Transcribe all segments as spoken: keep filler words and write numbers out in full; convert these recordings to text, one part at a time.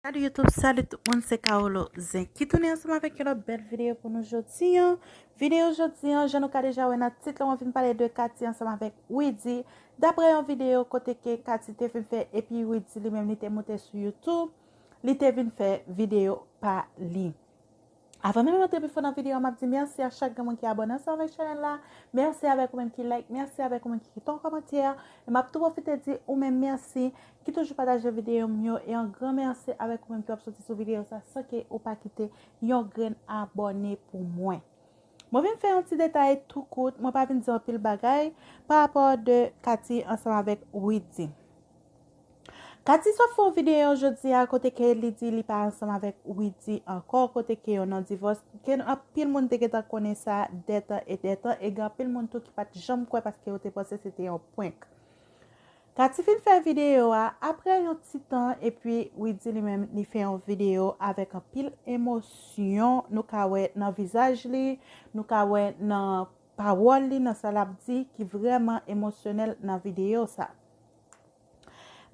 Salut YouTube, salut tout moun, se Carolo Zen ki tounen ansanm avèk yon lòt bèl videyo pou nou jodi an. Videyo jodi an, jan nou ka deja wè nan tit la, mwen vin pale de Katy ansanm avèk Widy. Daprè yon videyo kote ke Katy te vin fè epi Widy li menm li te moute sou YouTube, li te vin fè videyo pa li. Avan menm antre pi fon nan videyo, m ap di mèsi a chak grenn moun ki abòne ansanm avèk chanèl la. Mèsi avèk ou menm ki like, mèsi avèk ou menm ki kite yon kòmantè. E m ap tou pwofite di ou menm mèsi ki toujou pataje videyo m yo. E yon gran mèsi avèk ou menm ki w ap soti sou videyo sa san ke ou pa kite yon grenn abòne pou mwen. Mwen vin fè yon ti detay tou kout, mwen pa vin di anpil bagay pa rapò de Katy ansanm avèk Widy. Katy sot fè yon videyo jodi a kote ke li di li pa ansanm avèk Widy ankò, kote ke yo nan divòs, ke anpil moun te gentan konnen sa dètan e dètan, e gen anpil moun tou ki pa t janm kwè paske yo te panse se te yon prank. Katy fin fè videyo a apre yon ti tan, epi Widy li menm li fè yon videyo avèk anpil emosyon, nou ka wè nan vizaj li, nou ka wè nan pawòl li, nan sa l ap di ki vrèman emosyonèl nan videyo sa.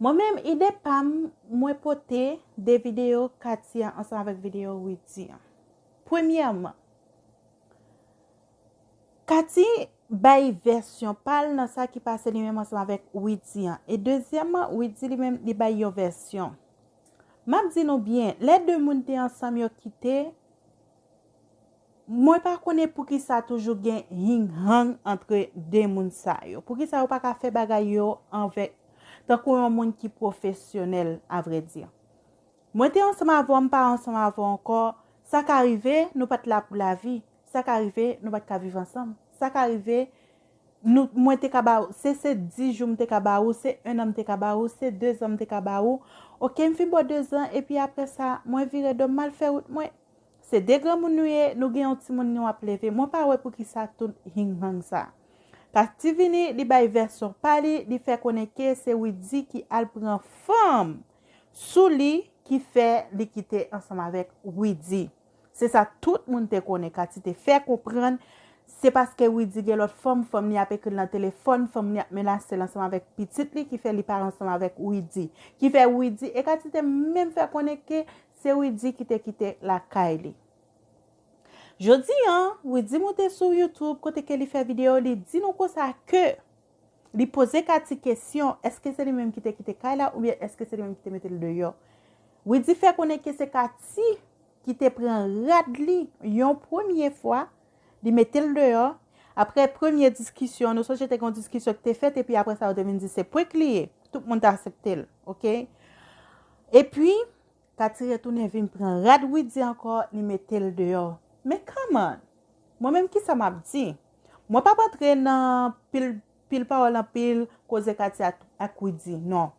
Mwen menm, ide pa m, mwen pote de videyo Katy a ansanm avèk videyo Widy an. Premyèman, Katy bay vèsyon pa l nan sa ki pase li menm ansanm avèk Widy an. E dezyèmman, Widy li menm li bay yon vèsyon. M ap di nou byen, lè de moun te ansanm yo kite, mwen pa konnen poukisa toujou gen hing hang antre de moun sa yo. Poukisa yo pa ka fè bagay yo anvè, tankou yon moun ki pwofesyonèl, avrèdi. Mwen te ansanm avè w, m pa ansanm avè w ankò. Sa ka rive, nou pa t la pou lavi. Sa ka rive, nou pa t ka viv ansanm. Sa ka rive, nou, mwen te ka ba ou, se, se dis jou m te ka ba ou, se en an m te ka ba ou, se de zan m te ka ba ou. Oke, m fin ba w de zan, epi apre sa, mwen vire do m, m al fè wout mwen. Se de granmoun nou ye, nou gen yon timoun nou ap leve. Mwen pa wè poukisa tout hing hang sa. Katy vini, li bay vèsyon pa li, li fè konnen ke se Widy ki al pran fanm sou li ki fè li kite ansanm avèk Widy. Se sa tout moun te konnen. Katy te fè konprann se paske Widy gen lòt fanm, fanm li ap ekri l nan telefòn, fanm li ap menase l ansanm avèk pitit li ki fè li pa ansanm avèk Widy. Ki fè Widy, e Katy te menm fè konnen ke se Widy ki te kite lakay li. Jodi an, Widy moute sou YouTube kote ke li fè videyo, li di nou konsa ke li poze Katy kesyon, èske se li menm ki te kite kay la oubyen èske se li menm ki te mete l deyò? Widy fè konnen ke se Katy ki te pran rad li yon premye fwa, li mete l deyò. Apre premye diskisyon, nou sonje te gen yon diskisyon ki te fèt, epi apre sa, yo te vin di se prank li ye. Tout moun te aksepte l, oke? Epi, Katy retounen vin pran rad Widy ankò, li mete l deyò. Men come on! Mwen menm, kisa m ap di? Mwen p ap antre nan pil, pil pawòl anpil koze Katy ak, ak Widy, non.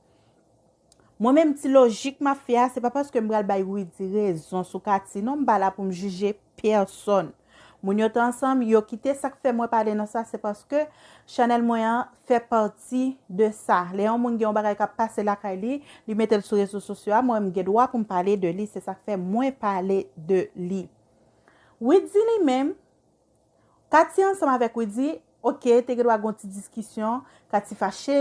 Mwen menm, ti lojik m ap fè a, se pa paske m pral bay Widy rezon sou Katy, non, m pa la pou m jije pèsòn. Moun yo te ansanm, yo kite. Sa k fè mwen pale nan sa, se paske chanèl mwen an fè pati de sa. Lè yon moun gen yon bagay k ap pase lakay li, li mete l sou rezo sosyo a, mwen, m gen dwa pou m pale de li. Se sa k fè mwen pale de li. Widy li menm, Katy ansanm avèk Widy, oke, te gen dwa gen yon ti diskisyon, Katy fache,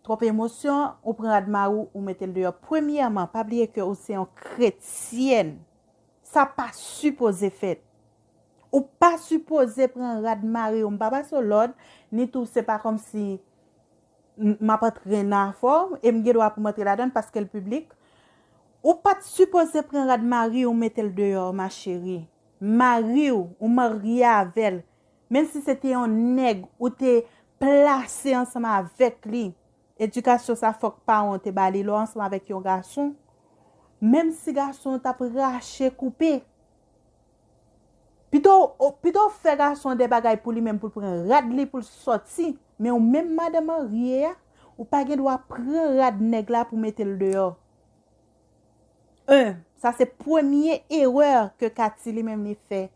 twòp emosyon, ou pran rad mari w, ou mete l deyò. Premyèman, pa bliye ke ou se yon kretyèn. Sa pa sipoze fèt. Ou pa sipoze pran rad mari w. M pa pase w lòd, ni tou se pa kòmsi m, m ap antre nan afè w, e m gen dwa pou m antre ladan l paske l piblik. Ou pa t sipoze pran rad mari w mete l deyò, ma chérie. Mari w, ou marye avè l. Menm si se te yon nèg ou te plase ansanm avèk li, edikasyon sa fòk paran w te ba li. Lè w ansanm avèk yon gason, menm si gason an t ap rache koupe, pito, o, pito w fè gason an de bagay pou li menm, pou l pran rad li, pou l sòti. Men ou menm madan marye a, ou pa gen dwa pran rad nèg la pou mete l deyò. En, sa se premye erè ke Katy li menm li fè.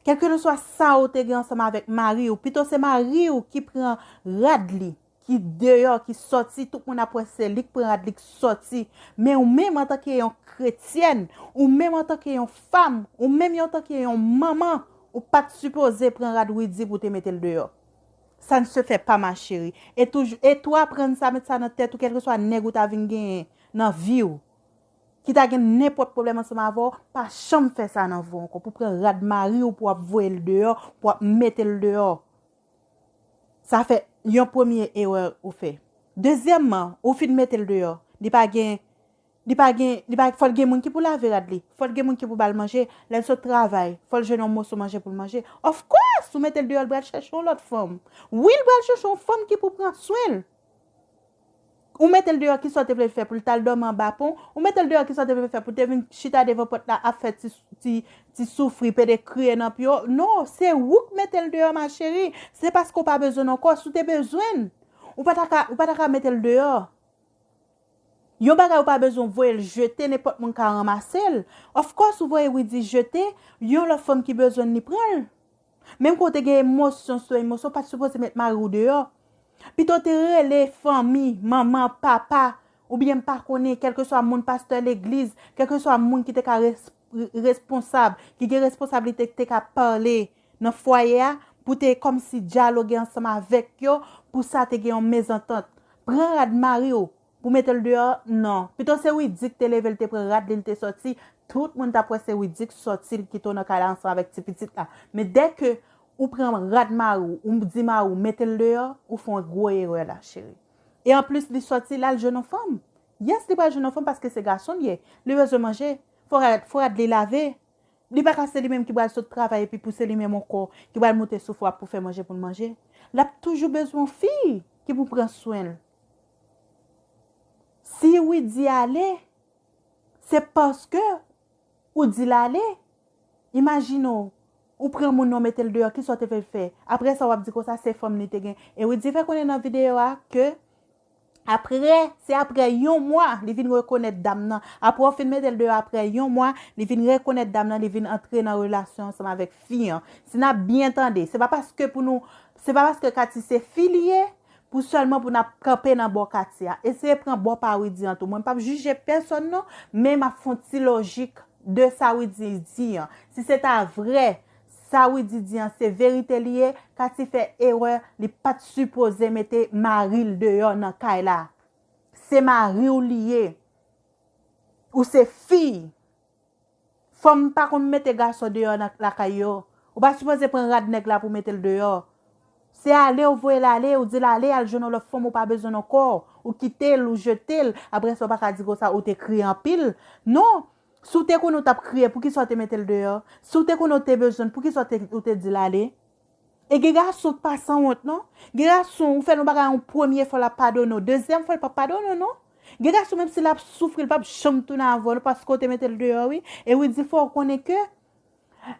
Kèlkeswa sa ou te gen ansanm avèk mari w, pito se mari w ki pran rad li, ki deyò, ki sòti, tout moun ap wè se li k pran rad li k sòti. Men ou menm antanke yon kretyèn, ou menm antanke yon fanm, ou menm antanke yon manman, ou pa t sipoze pran rad Widy pou w te mete l deyò. Ça ne se fait pas, ma chérie. E toujou, e tou aprann sa, met sa nan tèt ou, kèlkeswa nèg ou ta vin genyen nan vi w. ki ta gen nenpòt pwoblèm ansanm avè w, pa janm fè sa nan vi w ankò. Pou pran rad mari w, pou w ap voye l deyò, pou w ap mete l deyò. Sa fè yon premye erè ou fè. Dezyèmman, ou fin mete l deyò. Li pa gen, li pa gen, li pa, fò l gen moun ki pou lave rad li. Fò l gen moun ki pou ba l manje. Lè l sot travay, fò l jwenn yon moso manje pou l manje. Of course, ou mete l deyò, l pral chèche yon lòt fanm. Wi, l pral chèche yon fanm ki pou pran swen l. Ou mete l deyò, kisa w te vle l fè? Pou l t al dòmi anba pon? Ou mete l deyò, kisa w te vle l fè? Pou l te vin chita devan pòt la ap fè ti, ti, ti soufri, pede kriye nan pye w? Non, se ou k mete l deyò, ma chérie. Se paske w pa bezwen l ankò. Si w te bezwen l, ou pa ta ka, ou pa ta ka mete l deyò. Yon bagay ou pa bezwen voye l jete, nenpòt moun ka ranmase l. Of course, ou voye Widy jete, yon lòt fanm ki bezwen l, li pran l. Menm ke w te gen emosyon sou emosyon, ou pa t sipoze met mari w deyò. Pito w te rele fanmi, manman, papa, oubyen m pa konnen, kèlkeswa moun, pastè legliz, kèlkeswa moun ki te ka res-, responsab, ki gen responsablite, ki te ka pale nan fwaye a, pou te kòmsi dyaloge ansanm avèk yo, pou sa te gen yon mezantant. Pran rad mari w, pou mete l deyò, non. Pito se Widy ki te leve l te pran rad li, l te sòti, tout moun t ap wè se Widy ki sòti, l kite w nan kay la ansanm avèk ti pitit la. Men dèke ou pran rad mari w, ou di mari w mete l deyò, ou fè yon gwo erè la, cheri. E anplis, li sòti, l al jwenn yon fanm. Yes, li pral jwenn yon fanm paske se gason l ye. Li bezwen manje. Fò rad, fò rad li lave. Li pa ka se li menm ki pral sot travay epi pou se li menm ankò ki pral moute sou fwa pou fè manje pou l manje. L ap toujou bezwen yon fi ki pou pran swen l. Si Widy ale, se paske ou di l ale. Imajine w, ou pran moun nan, w mete l deyò, kisa w te vle l fè? Apre sa, w ap di konsa se fanm li te gen. E Widy fè konnen nan videyo a ke apre, se apre yon mwa, li vin rekonèt dam nan. Apre w fin mete l deyò, apre yon mwa, li vin rekonèt dam nan, li vin antre nan relasyon ansanm avèk fi an. Si n ap byen tande, se pa paske pou nou, se pa paske Katy se fi li ye, pou sèlman pou n ap kanpe nan bò Katy a. Eseye pran bò pa Widy an tou. Mwen p ap jije pèsonn non, men m ap fè yon ti lojik de sa Widy di an. Si se ta vrè, sa Widy di an se verite li ye, Katy fè erè, li pa t sipoze mete mari l deyò nan kay la. Se mari w li ye. Ou se fi. Fanm pa konn mete gason deyò nan lakay yo. Ou pa sipoze pran rad nèg la pou mete l deyò. Se ale ou voye l ale, ou di l ale, al jwenn yon lòt fanm, ou pa bezwen l ankò. Ou kite l, ou jete l. Apre sa, ou pa ka di konsa, ou te kriye anpil. Non. Si w te konnen ou t ap kriye, poukisa w te mete l deyò? Si w te konnen ou te bezwen l, poukisa w te, ou te di l ale? E gen gason k pa sanwont, non. Gen gason, ou fè l yon bagay yon premye fwa, l ap padone w. Dezyèm fwa, l p ap padone w, non. Gen gason, menm si l ap soufri, l p ap janm tounen avè w, non, paske w te mete l deyò, wi. E Widy fè w konnen ke,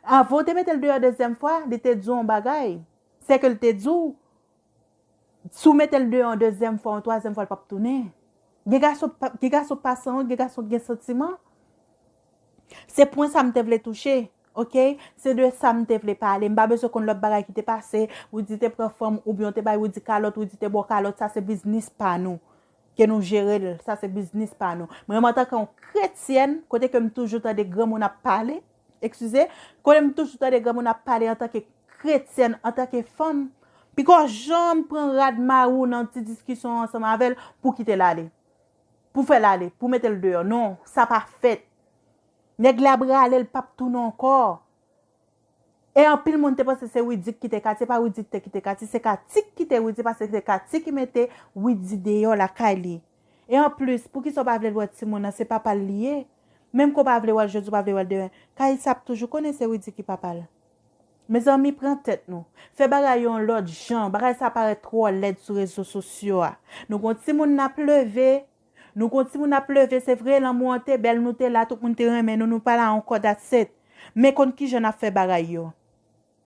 avan w te mete l deyò dezyèm fwa, li te di w yon bagay. Se ke l te di w, si w mete l deyò yon dezyèm fwa, yon twazyèm fwa, l p ap tounen. Gen gason pa, gen gason pa sanwont, gen gason gen santiman. Se pwen sa m te vle touche, oke? Se de sa m te vle pale. M pa bezwen konn lòt bagay ki te pase. Widy te pran fanm, oubyen w te bay Widy kalòt, Widy te ba w kalòt. Sa se biznis pa nou. Ke nou jere l. Sa se biznis pa nou. Mwen menm antanke yon kretyèn, kote ke m toujou tande granmoun ap pale, eskize, kote m toujou tande granmoun ap pale antanke kretyèn, antanke fanm, piko janm pran rad mari w nan ti diskisyon ansanm avè l pou kite l ale. Pou fè l ale, pou mete l deyò. Non, sa pa fèt. Nèg la prale, l p ap tounen ankò. E anpil moun te panse se Widy ki kite Katy, se pa Widy ki te kite Katy, se Katy ki kite Widy, paske se Katy ki mete Widy deyò lakay li. E anplis, poukisa w pa vle l wè timoun nan, se papa l li ye? Menm ke w pa vle wè l jodi, w pa vle wè l demen, Kaïssa ap toujou konnen se Widy ki papa l. Mezanmi, pran tèt nou. Fè bagay yo yon lòt jan. Bagay sa parèt twò lèd sou rezo sosyo a. Nou gon timoun n ap leve. Nou gon timoun n ap leve, se vre, lanmou an te bèl, nou te la, tout moun te renmen nou, nou pa la ankò, that's it. Men konn kijan n ap fè bagay yo.